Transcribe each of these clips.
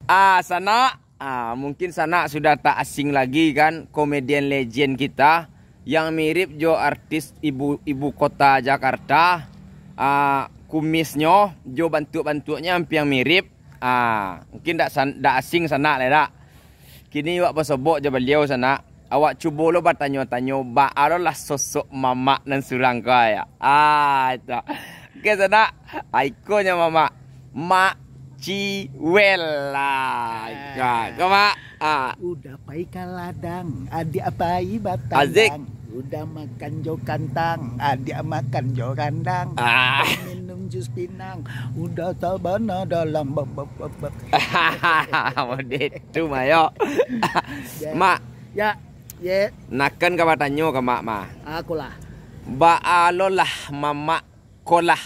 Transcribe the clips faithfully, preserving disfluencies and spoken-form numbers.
Ah, sanak, ah, mungkin sanak sudah tak asing lagi kan, komedian legend kita yang mirip jo artis ibu, ibu kota Jakarta. Ah, kumisnyo jo bantuak-bantuaknyo hampir mirip. Ah, mungkin dak san-, dak asing sanak lah dak. Kini awak basobok jo baliau sanak. Awak cubo lo batanyo-tanyo, baa lo lah sosok mamak nan surang ko ya. Ah, itu. Oke, sanak. Ah, iko nyo mamak. Mak Ciwel lah. Iko, iko, Mak. Ah. Udah pai ka ladang, adiak pai batandang. Azik. Udah makan jo kantang, adiak makan jo randang. Ah. Minum jus pinang, udah tabana dalam bab, bab, bab, bab. Model tu, Mak, yo. Ya. Mak. Ya, ye. Nakan ka batanyo ka Mak mah. Aku lah. Baa lo lah mamak ko lah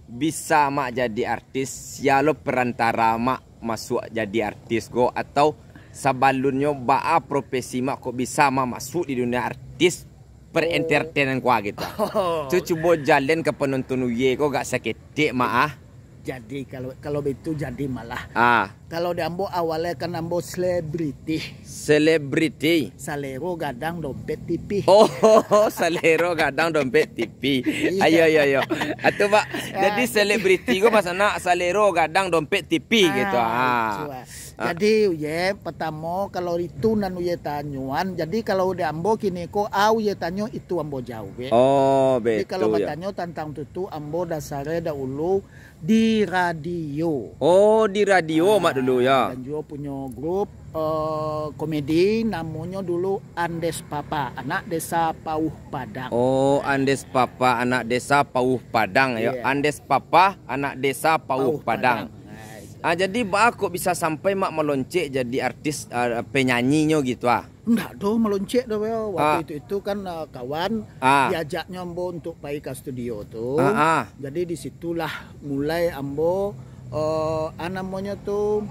bisa Mak jadi artis, sia lo perantara Mak masuak jadi artis ko, atau sabalunnyo baa profesi Mak kok bisa Mak masuak di dunia artis per-entertainan ko gitu. Oh. Tu cubo jalin ka penonton uye ko gak saketek, Mak, ah. Jadi, kalau, kalau baitu jadi malah. Ah. Kalau di ambo awalnyo kan ambo selebriti. Selebriti. Salero gadang dompet tipih. Oh, salero gadang dompet tipih. Iya. Ayo, ayo, ayo. Atu, Mak. Ya. Jadi selebriti ko masa nak salero gadang dompet tipih gitu. Ah, ah. Cubo. Ah. Jadi, uye, pertamo, kalau itu nan uye tanyoan, jadi kalau di ambo kini ko, a uye tanyo itu ambo jawek. Oh, betul. Jadi, kalau ya, batanyo tantang tu, tu ambo dasarnyo dahulu di radio. Oh, di radio, ah, Mak, dulu, ya. Dan juo punyo grup, eh, komedi, namonyo dulu Andes Papa, Anak Desa Pauh Padang. Oh, Andes Papa, Anak Desa Pauh Padang, ya. Iya. Andes Papa, Anak Desa Pauh Pauh Padang. Padang. Nah, itu. Ah, jadi, baa kok bisa sampai Mak maloncek jadi artis, ah, penyanyinyo gitu, ah? Ndak doh maloncek doh, Bel. Waktu, ah, itu, itu kan, eh, kawan, ah, diajaknyo ambo untuk pai ka studio tu. Ah, ah. Jadi, di situlah mulai ambo, eh, ah, namonyo tu,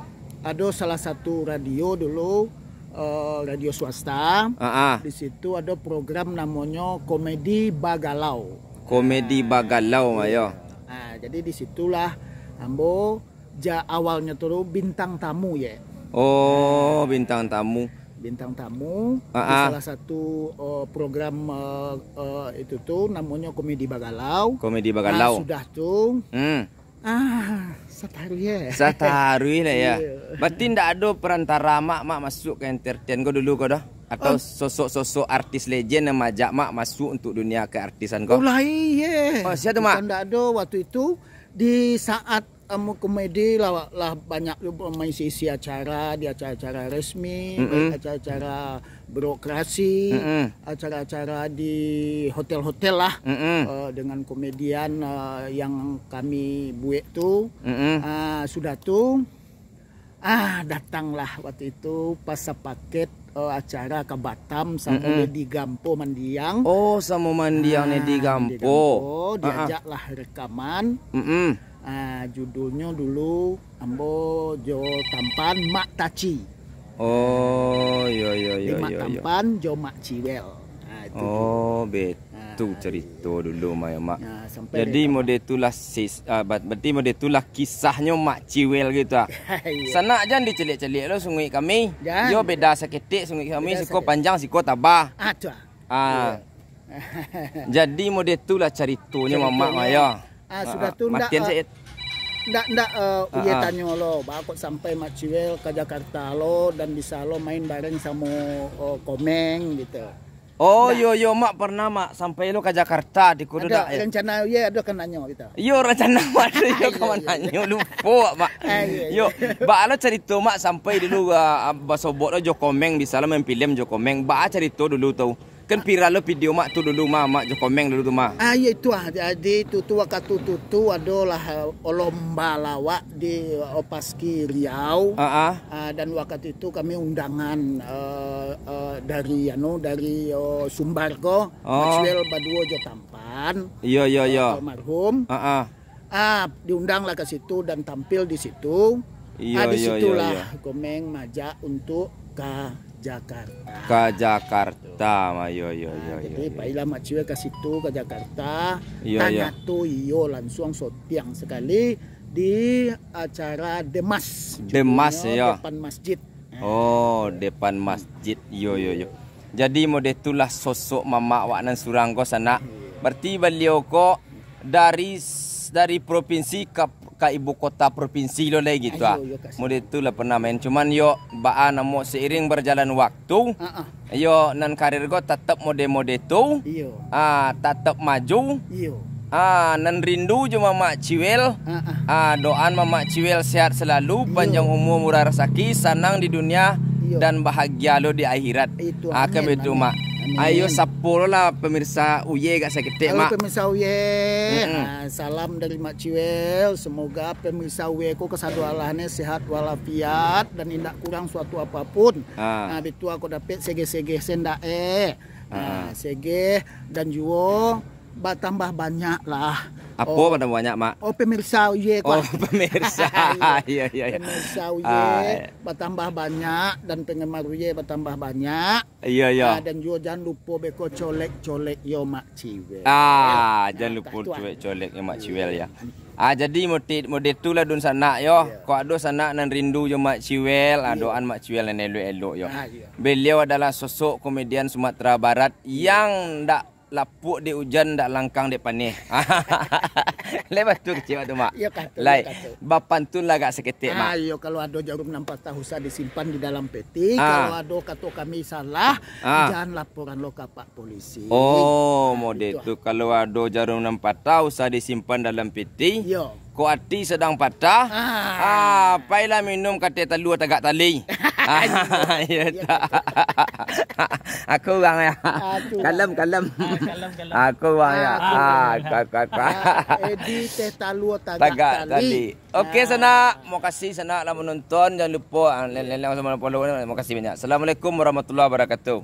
ado salah satu radio dulu, eh, radio swasta. Ah, ah. Di situ ado program namonyo Komedi Bagalau. Komedi Bagalau, ah, ayo. Ah, jadi, di situlah ambo ja-, awalnyo tu bintang tamu, ye. Oh, bintang tamu. Bintang tamu di, ah, ah, salah satu, eh, program, eh, eh, itu tu namonyo Komedi Bagalau. Komedi Bagalau. Ah, sudah tu. Hmm. Ah, sataruih, ye. Sataruih lah, ya. Iya. Berarti ndak ado perantara Mak, Mak masuk ke entertain ko dulu ko doh? Atau, oh, sosok-sosok artis legend yang majak Mak masuk untuk dunia keartisan ko? Oh, lai, ye. Oh, sia tu, Mak? Bukan ndak ado waktu itu, di saat Amun komedi lah, lah banyak tu maisi-isi acara, di acara-acara resmi, mm-mm, baik acara-acara birokrasi, mm-mm, acara-acara di hotel-hotel lah, mm-mm, eh, dengan komedian, eh, yang kami buek tu. Mm-mm. Ah, sudah tu, ah, datanglah waktu itu pas sapaket, eh, acara ka Batam samo, mm-mm, Nedi Gampo Mandiang. Oh, samo Mandiang, ah, Nedi Gampo. Nedi Gampo, ah, ah, diajaklah rekaman. Mm-mm. Ah, judulnyo dulu ambo jo Tampan Mak Taci. Oh, iyo, iyo, iyo, iyo, iyo. Mak Tampan jo Mak Ciwel. Ah, itu. Oh, dulu. Bet- Tu, ah, carito dulu, Mak, yo, Mak. Nah, sampai. Jadi, dari model tu lah sis-, ah, ba-, berarti model tu lah kisahnyo Mak Ciwel gitu, ah. Iya. Sanak jan dicaliak-caliak lo sunguik kami. Jan. Yo, beda saketek sunguik kami, beda siko saketek. Panjang, siko tabah. Ah, tu, ah. Ah. Iya. Jadi, model tu lah caritonyo, Mamak, caritonyo. Mah, yo. Ah, sudah tu ndak, matian, eh, ndak, ndak, eh, ah, uye, ah, tanyo lo, baa kok sampai Mak Ciwel ka Jakarta lo, dan bisa lo main bareng samo, eh, Komeng gitu. Oh, ndak. Yo, yo, Mak, pernah, Mak, sampai lo ka Jakarta, di kudu. Ado ndak, yo? Rencana uye ado ka nanyo gitu. Yo, rencana Mak ado, yo, iyo, ka iyo, nanyo, iyo. Lupo, Mak. Ah, iyo, iyo. Yo, baa lo carito, Mak, sampai dulu, ah, basobok lo jo Komeng, bisa lo main film jo Komeng. Baa carito dulu tu. Kan viral lo video Mak tu dulu, Mak, Mak jo Komeng dulu tu, Mak. Ah, iyo itu, ah. Jadi, tu, tu, wakatu tu, tu adolah, eh, lomba lawak di, eh, Opaski Riau. Ah, ah. Ah, dan wakatu itu kami undangan, eh, eh, dari, anu, dari, oh, Sumbar ko, oh. Maxwell baduo jo Tampan. Iyo, iyo, eh, iyo. Almarhum. Ah, ah. Ah, diundanglah ka situ dan tampil di situ. Iyo, ah, di iyo, iyo, situlah, iyo. Komeng majak untuk ka Jakarta. Ka Jakarta, ma, iyo, iyo, ah, iyo, jadi iyo, iyo. Pailah Mak Ciwel ka situ, ka Jakarta. Iyo, iyo. Tanyato iyo, lansuang sotiang sakali. di acara Demas. Demas, judulnyo yo. Depan masjid. Oh, depan masjid. Yo, yo, yo. Jadi, model itulah sosok mamak awak nan surang ko, sanak. Iyo. Berarti baliau ko dari, dari provinsi ka, ka ibu kota provinsi lo lai gitu, ah. Iyo, iyo, Kak. Model itulah pernah main. Cuman yo, baa namo, seiring berjalan waktu, ah, ah, yo, nan karir ko tatap model-model tu. Iyo. Ah, tatap maju. Iyo. Ah, nan rindu jo Mamak Ciwel. Ah, ah. Ah, doaan Mamak Ciwel sehat selalu, iyo, panjang umur, murah rezeki, sanang di dunia, iyo, dan bahagia lo di akhirat. Itu, ah, kan amin, betul, amin. Mak. Amin. Ayo, sapo lo lah pemirsa Uye agak saketek, Mak. Halo, pemirsa Uye. Mm-mm. Ah, salam dari Mak Ciwel. Semoga pemirsa Uye ko kasadoalahnyo sehat walafiat dan indak kurang suatu apapun. Ah. Ah, bitua ko dapek segeh-segeh sendak, eh. Ah. Ah, segeh dan juo batambah banyak lah. Apo batambah banyak, Mak? Oh, pemirsa Uye ko. Oh, pemirsa. Iyo. Iyo, iyo, iyo. Pemirsa Uye, ah, iyo, batambah banyak dan penggemar Uye batambah banyak. Iyo, iyo. Ah, dan juo jan lupo beko colek-colek yo Mak Ciwel. Ah, jan lupo colek-colek yo Mak Ciwel, yo. Ah, jadi model, model tu lah dunsanak yo. Iyo. Kok ado sanak nan rindu jo Mak Ciwel, ah, iyo, doaan Mak Ciwel nan elok-elok yo. Ah, iyo. Beliau adalah sosok komedian Sumatera Barat, iyo, yang ndak lapuak dek ujan, ndak langkang dek paneh. Lai batua kecek awak tu, Mak? Iyo, kato, lai, iyo, kato. Bapantun lah agak saketek, Mak. Ah, iyo, kalau ado jarum nan patah usah disimpan di dalam peti. Ah. Kalau ado kato kami salah, ah, jan laporan lo ka Pak Polisi. Oh, model tu. Kalau ado jarum nan patah usah disimpan dalam peti. Iyo. Kok ati sadang patah, ah, ah, pailah minum ka teh talua tagak tali. Ah, iyo, iyo, tak. Aku urang yo. Aku urang. Kalem, kalem. Ah, kalem, kalem. Aku urang yo. Ah, aku urang. Ah, aku, aku, aku. Ah, Edi teh talua tagak tali. Tagak tali. Oke, ah, sanak. Makasih, sanak, lah menonton. Jangan lupa, ah, leleng sama follow. Makasih banyak. Assalamualaikum warahmatullahi wabarakatuh.